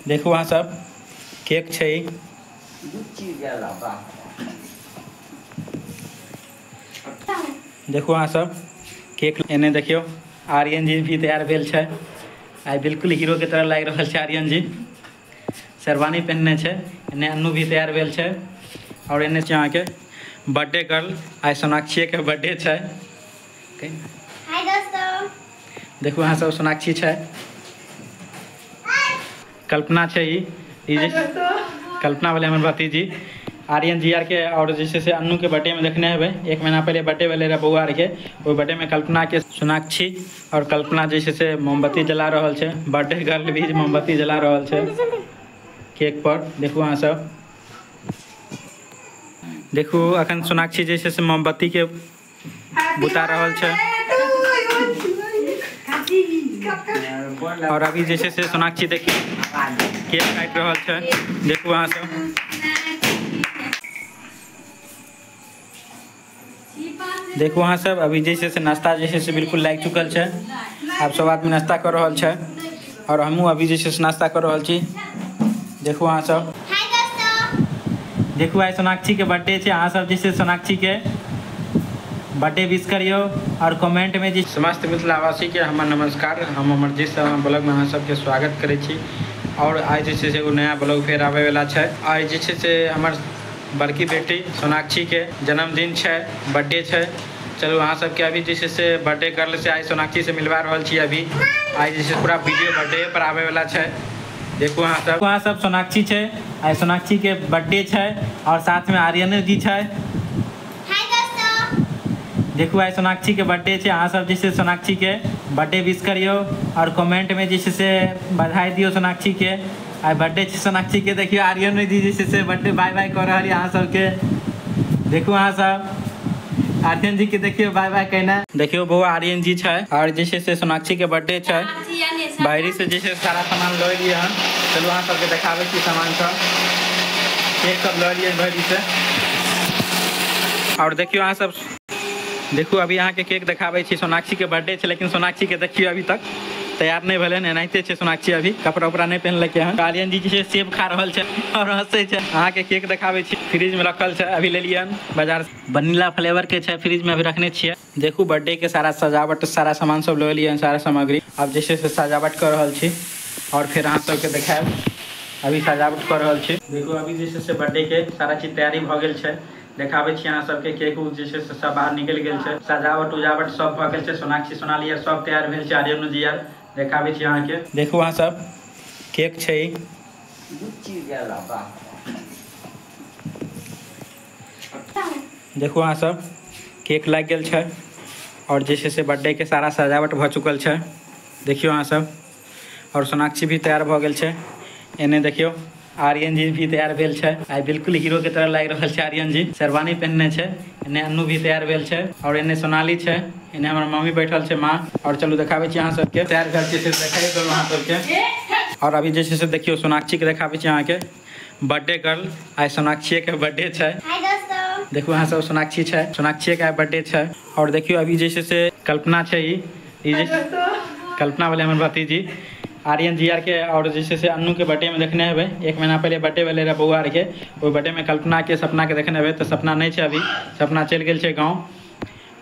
देखू अहाँ सब केक छै। देखू अहाँ सब केक एने देखियौ आर्यन जी भी तैयार भेल छै। आइ बिल्कुल हीरो के तरह लागि रहल छै आर्यन जी, शेरवानी पहनने छै। एने अन्नू भी तैयार भेल छै। और एने छै अहाँके बर्थडे गर्ल, आइ सोनाक्षी के बर्थडे छै। हाय दोस्तों, देखू अहाँ सब सोनाक्षी छै, कल्पना छै ई जे कल्पना वाले हमर भतीजी आर्यन जी आर के। और जे छै से अन्नू के बर्थडे में देखने हेबै, एक महीना पहले बर्थडे भेलै रहै बौआ आर के, ओहि बर्थडे में कल्पना के सोनाक्षी और कल्पना जे छै से मोमबत्ती जला रहल छै। बर्थडे गर्ल भी मोमबत्ती जला रहल छै केक पर। देखू अहाँ सब, देखू अखन सोनाक्षी जे छै से मोमबत्ती के बुता रहल छै। और अभी जे छै से सोनाक्षी देखियौ केक काटि रहल छै। देखू अहाँ सब, देखू अहाँ सब अभी जे छै से नाश्ता जे छै से बिल्कुल लागि चुकल छै। आब सब आदमी नाश्ता कर रहल छै और हमहूँ अभी जे छै से नाश्ता कर रहल छी। देखू अहाँ सब, देखू आइ सोनाक्षी के बर्थडे छै। अहाँ सब जे छै सोनाक्षी के बर्थडे विश करियौ और कमेंट में जे। समस्त मिथिलावासी के हमर नमस्कार। हम अमरजीत शर्मा ब्लॉग में अहाँ सबके स्वागत करै छी। और आइ जे छै से एगो नया ब्लॉग फेर आबैवला छै। आइ जे छै से हमर बड़की बेटी सोनाक्षी के जन्मदिन छै, बर्थडे छै। चलू अहाँ सबके अभी जे छै से बर्थडे गर्ल से आइ सोनाक्षी से मिलवा रहल छी। अभी आइ जे छै पूरा वीडियो बर्थडे पर आबैवला छै। देखू अहाँ सब, अहाँ सब सोनाक्षी छै, आइ सोनाक्षी के बर्थडे छै और साथ में आर्यन जी छै। देखू आइ सोनाक्षी के बर्थडे छै। अहाँ सब जे छै सोनाक्षी के बर्थडे विश करियौ और कमेंट में जे छै से बधाई दियौ सोनाक्षी के। आइ बर्थडे छै सोनाक्षी के। देखियौ आर्यन जी जे छै से बर्थडे बाय बाय कऽ रहल यऽ अहाँ सबके। देखू अहाँ सब आर्यन जी के देखियौ बाय बाय कहना। देखियौ बौआ आर्यन जी छै और जे छै से सोनाक्षी के बर्थडे छै। बाहरी से जे छै सारा सामान लऽ एलियै हन। चलू अहाँ सबके देखाबै छी सामान सब, केक सब लऽ एलियै भरि से। और देखियौ अहाँ सब, देखू अभी अहाँके केक देखाबै छी। सोनाक्षी के बर्थडे छै लेकिन सोनाक्षी के देखियौ अभी तक तैयार नहि भेलै, एनाहिते छै सोनाक्षी, अभी कपड़ा उपड़ा नहि पहनलकै हन। आर्यन जी जे छै सेब खा रहल छै और हँसै छै। अहाँके केक देखाबै छी, फ्रिज में रखल छै, अभी लेलियै हन बाजार, वनीला फ्लेवर के छै, फ्रिज में अभी रखने छियै। देखू बर्थडे के सारा सजावट सारा सामान सब लऽ एलियै हन, सारा सामग्री। आब जे छै से सजावट कऽ रहल छी और फेर अहाँ सबके देखायब। अभी सजावट कऽ रहल छी। देखू अभी जे छै से बर्थडे के सारा चीज तैयारी भऽ गेल छै। देखाबै छी अहाँ सबके केक उक जे छै से सब बाहर निकलि गेल छै, सजावट उजावट सब भऽ गेल छै। सोनाक्षी सोनाली आर सब तैयार भेल छै, आर्यन जी आर देखाबै छी अहाँके। देखू अहाँ सब केक छै। देखू अहाँ सब केक लागि गेल छै और जे छै से बर्थडे के सारा सजावट भऽ चुकल छै। देखियौ अहाँ सब, और सोनाक्षी भी तैयार भऽ गेल छै। एने देखियौ आर्यन जी भी तैयार भेल छै। आइ बिल्कुल हीरो के तरह लागि रहल छै आर्यन जी, शेरवानी पहनने छै। एने अन्नू भी तैयार भेल छै और एने सोनाली छै, एने हमर मम्मी बैठल छै माँ। और चलू देखाबै छी अहाँ सबके तैयार भेल छै से देखाइ देलहुँ अहाँ सबके। और अभी जे छै से देखियौ सोनाक्षी के देखाबै छी अहाँके बर्थडे गर्ल, आइ सोनाक्षी के बर्थडे छै। देखू अहाँ सब सोनाक्षी छै, सोनाक्षी के आइ बर्थडे छै। और देखियौ अभी जे छै से कल्पना छै, ई जे कल्पना वाले हमर भतीजी आर्यन जी आर के। और जे छै से अन्नू के बर्थडे में देखने हेबै, एक महीना पहले बर्थडे भेलै रहै बौआ आर के, ओहि बर्थडे में कल्पना के सपना के देखने हेबै। तऽ सपना नहि छै अभी, सपना चलि गेल छै गाँव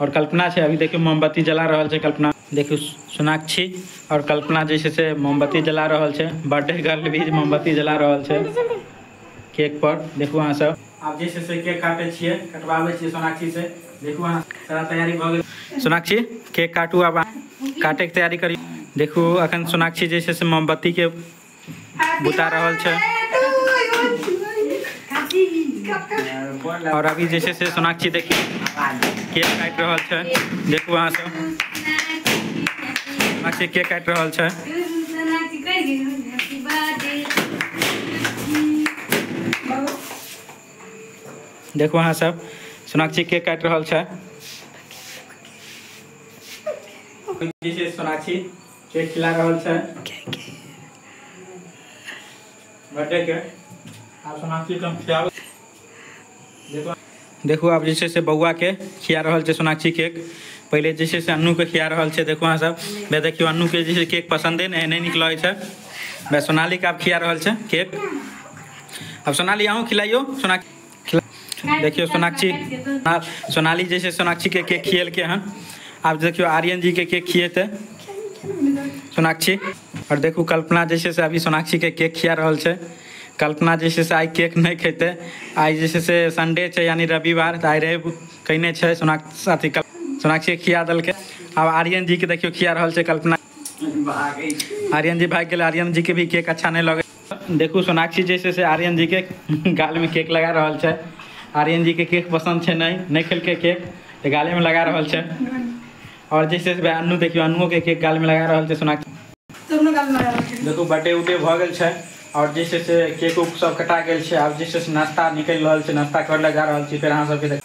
और कल्पना छै अभी। देखियौ मोमबत्ती जला रहल छै कल्पना। देखियौ सोनाक्षी और कल्पना जे छै से मोमबत्ती जला रहल छै। बर्थडे गर्ल भी मोमबत्ती जला रहल छै केक पर। देखू अहाँ सब आब जे छै से केक काटै छियै, कटवाबै छियै सोनाक्षी से। देखू अहाँ सारा तैयारी भऽ गेल। सोनाक्षी केक काटू, आब काटैके तैयारी करी। देखू अखन सोनाक्षी जे छै से मोमबत्ती के बुता रहल छै और अभी जे छै से सोनाक्षी देखियौ केक काटि रहल छै। देखू अहाँ सब सोनाक्षी केक काटि रहल छै। देखू अहाँ सब सोनाक्षी केक काटि रहल छै। जे छै सोनाक्षी केक खिला रहल छै बर्थडे के। आब सोनाक्षी के हम खियाबै। देखू आब जे छै से बौआ के खिया रहल छै सोनाक्षी केक। पहले जे छै से अन्नू के खिया रहल छै। देखू अहाँ सब, देखियौ अन्नू के जे छै केक पसंदे नहि, नहि नीक लगै छै। बस सोनाली के आब खिया रहल छै केक। अब सोनाली अहूँ खिलाइयो। देखियो सोनाक्षी, सोनाली जैसे सोनाक्षी के केक खियलके हन। आब देखियो आर्यन जी के केक खिएते सोनाक्षी। और देखू कल्पना जैसे से अभी सोनाक्षी के केक खिया रहल छै। कल्पना जैसे से आइ केक नहीं खेते, आइ जैसे से संडे छै यानी रविवार, तऽ आइ रवि कयने छै। सोनाक्षी के खिया देलकै। आब आर्यन जी के देखियो खिया रहल छै कल्पना। आर्यन जी भागि गेलै। आर्यन जी के भी केक अच्छा नहीं लगे। देखू सोनाक्षी जैसे से आर्यन जी के गाल में केक लगा रहल छै। आर्यन जी के केक पसंद छै नहीं खेलकै केक, तऽ गाले में लगा रहल छै। और जैसे से अन्नू देखियो, अन्नुओ के केक गाल में लगा रहल छै सोनाक्षी। देखू बर्थडे उडे भऽ गेल छै और जैसे से केक उक सब कटा गेल छै। आब जैसे से नाश्ता निकलि रहल छै, नाश्ता कर लए जा रहल छी। फेर अहाँ सबके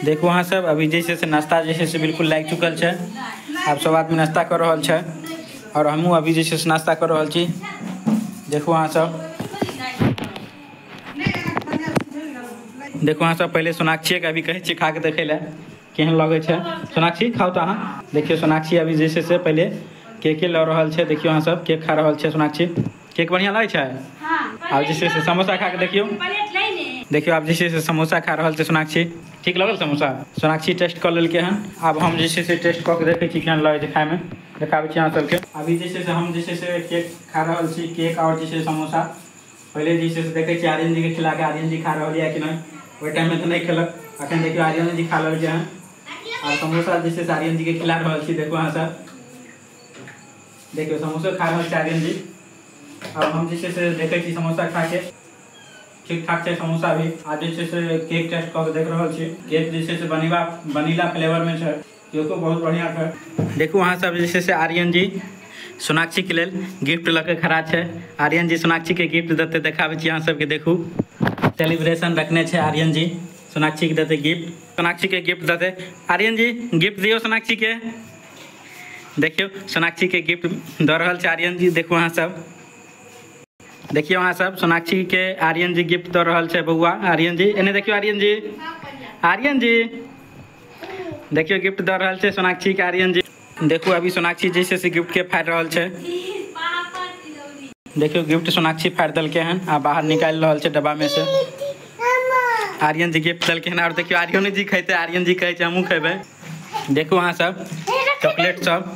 देखू अहाँ सब अभी जैसे से नाश्ता जैसे से बिल्कुल लागि चुकल छै। आब सब आदमी नाश्ता कर रहल छै और हमहूँ अभी जैसे से नाश्ता कर रहल छी। देखू अहाँ सब, देखू अहाँ सब पहिले सोनाक्षी के अभी कहै छी खा के देखै लए केहन लगै छै। सोनाक्षी खाउ तऽ अहाँ। देखियौ सोनाक्षी अभी जैसे से पहिले केके लऽ रहल छै। देखियौ अहाँ सब केक खा रहल छै सोनाक्षी। केक बढ़िआँ लगै छै? आब जे छै से समोसा खा के देखियौ। देखियौ आब जे छै से समोसा खा रहल छै सोनाक्षी। ठीक लगल समोसा? सोनाक्षी टेस्ट कऽ लेलकै हन। आब हम जे छै से टेस्ट कऽ के देखै छी केहन लगै छै खायमे, देखाबै छी अहाँ सबके। अभी जे छै से हम जे छै से केक खा रहल छी, केक और जे छै समोसा। पहिले जे छै से देखै छी आर्यन जी के खिला के, आर्यन जी खा रहल यऽ कि नहि। ओहि टाइममे तऽ नहि खेलक, अखन देखियौ आर्यन जी खा लेलकै हन। आब समोसा जे छै से आर्यन जी के खिला रहल छी। देखू अहाँ सब, देखियौ समोसो खा रहल छै आर्यन जी। अब हम जे छै से देखै छी समोसा खा के ठीक ठाक छै समोसा भी। आ जे छै से केक टेस्ट कऽ के देख रहल छी। केक जे छै से वनीला फ्लेवर में छै, केको बहुत बढ़िया छै। देखू अहाँ सब जे छै से आर्यन जी सोनाक्षी के लेल गिफ्ट लऽ के खड़ा छै। आर्यन जी सोनाक्षी के गिफ्ट देते, देखाबै छी अहाँ सबके। देखू सेलिब्रेशन रखने छै आर्यन जी, सोनाक्षी के देते गिफ्ट, सोनाक्षी के गिफ्ट देते। आर्यन जी गिफ्ट दियौ सोनाक्षी के। देखियौ सोनाक्षी के गिफ्ट दऽ रहल छै आर्यन जी। देखू अहाँ सब, देखियौ अहाँ सब सोनाक्षी के आर्यन जी गिफ्ट दऽ रहल छै। बौआ आर्यन जी एने देखियौ, आर्यन जी, आर्यन जी देखियौ गिफ्ट दऽ रहल छै सोनाक्षी के आर्यन जी। देखू अभी सोनाक्षी जैसे से गिफ्ट के फाड़ि रहल छै। देखियौ गिफ्ट सोनाक्षी फाड़ि देलकै हन आ बाहर निकालि रहल छै डब्बा में से। आर्यन जी गिफ्ट देलकै हन और देखियौ आर्यन जी खेतै। आर्यन जी कहै छै हमहूँ खेबै। देखू अहाँ सब चॉकलेट सब,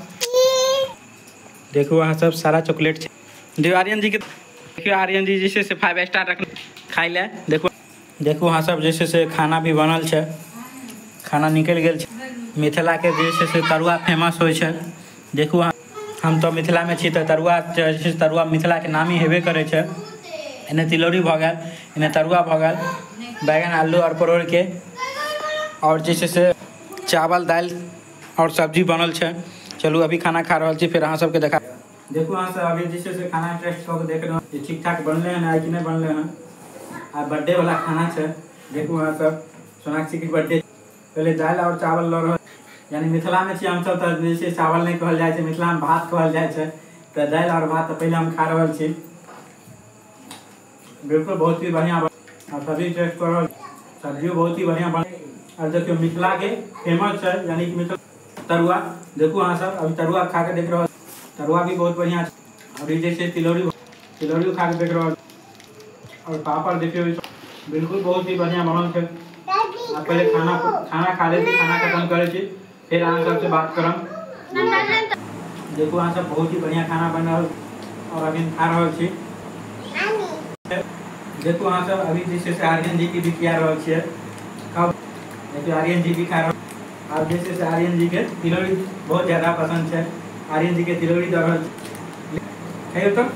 देखू अहाँ सब सारा चॉकलेट छै। देखियौ आर्यन जी के, देखियौ आर्यन जी जे छै से 5 स्टार रखने खाइ लए। देखू, देखू अहाँ सब जे छै से खाना भी बनल छै, खाना निकलि गेल छै। मिथिला के जे छै से तरुआ फेमस होइ छै। देखू अहाँ, हम तऽ मिथिलामे छी तऽ तरुआ जे छै तरुआ मिथिलाके नामी हेबे करै छै। एने तिलौरी भऽ गेल, एने तरुआ भऽ गेल, बैगन आलू आओर परोड़के, आओर जे छै से चावल दालि और सब्जी बनल छै। चलू अभी खाना खा रहल छी, फेर अहाँ सबके देखा। देखू अहाँ सब अभी जे छै से खाना टेस्ट कऽ के देख रहल छी ठीक ठाक बनलै हन आइ कि नहि बनलै हन। आ बर्थडे वाला खाना छै। देखू अहाँ सब सोनाक्षी के बर्थडे। पहिले दालि और चावल लऽ रहल, यानी मिथिला में छी हमसब तऽ जे छै चावल नहि कहल जाइ छै, मिथिला में भात कहल जाइ छै। तऽ दालि और भात पहिले हम खा रहल छी। बिल्कुल बहुत ही बढ़िया और सब्जी टेस्ट कर रहल, सब्जियो बहुत ही बढ़िया बन। और देखियौ मिथिला के फेमस छै यानी कि मिथिला तरुआ। देखू अहाँ सब अभी तरुआ खा के देख रहल, तरुआ भी बहुत बढ़िया छै। और जे छै तिलौरी, तिलौरियो खा के देख रहल। और पापड़ देखियौ बिल्कुल बहुत ही बढ़िया बनल छै। आ पहिले खाना खाना खा लै छी, खाना खत्म करै छी, फेर अहाँ सबसे बात करब। देखू अहाँ सब बहुत ही बढ़िया खाना बन रहल और अभी खा रहल छी। देखू अहाँ सब अभी जे छै से आर्यन जी के भी खिया रहल छियै। देखियौ आर्यन जी भी खा रहल। आब जे छै से आर्यन जी के तिलौरी बहुत ज़्यादा पसंद छै, आर्यन जी के तिलौरी दऽ रहल छै। खइयौ तऽ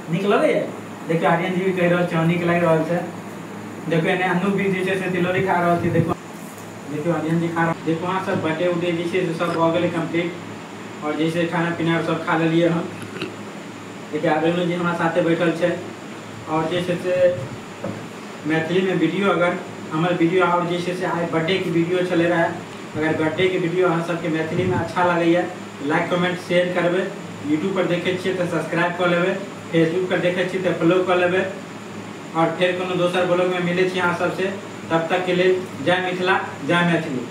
नीक लगैए। देखियौ आर्यन जी भी कहि रहल छै नीक लागि रहल छै। देखियौ एने अन्नू भी जे छै से तिलौरी खा रहल छै। देखो देखियौ आर्यन जी खा रहल। देखो अहाँ सब बर्थडे उडे जे छै से सब भऽ गेलै कम्प्लीट और जैसे खाना पीना सब खा लेलियै हम। देखियौ आर्यन जी हमरा साथे बैठल छै। और जे छै से मैथिली में वीडियो, अगर हमर वीडियो और जे छै से आइ बर्थडे के वीडियो चले रहा है, अगर बर्थडे के वीडियो अहाँ सबके मैथिली में अच्छा लगैए लाइक कमेंट शेयर करबै। यूट्यूब पर देखै छियै तऽ सब्सक्राइब कऽ लेबै, फेसबुक पर देखै छियै तऽ फॉलो कऽ लेबै। और फेर कोनो दोसर ब्लॉग में मिलै छी अहाँ सबसे, तब तक के लेल जय मिथिला जय मैथिली।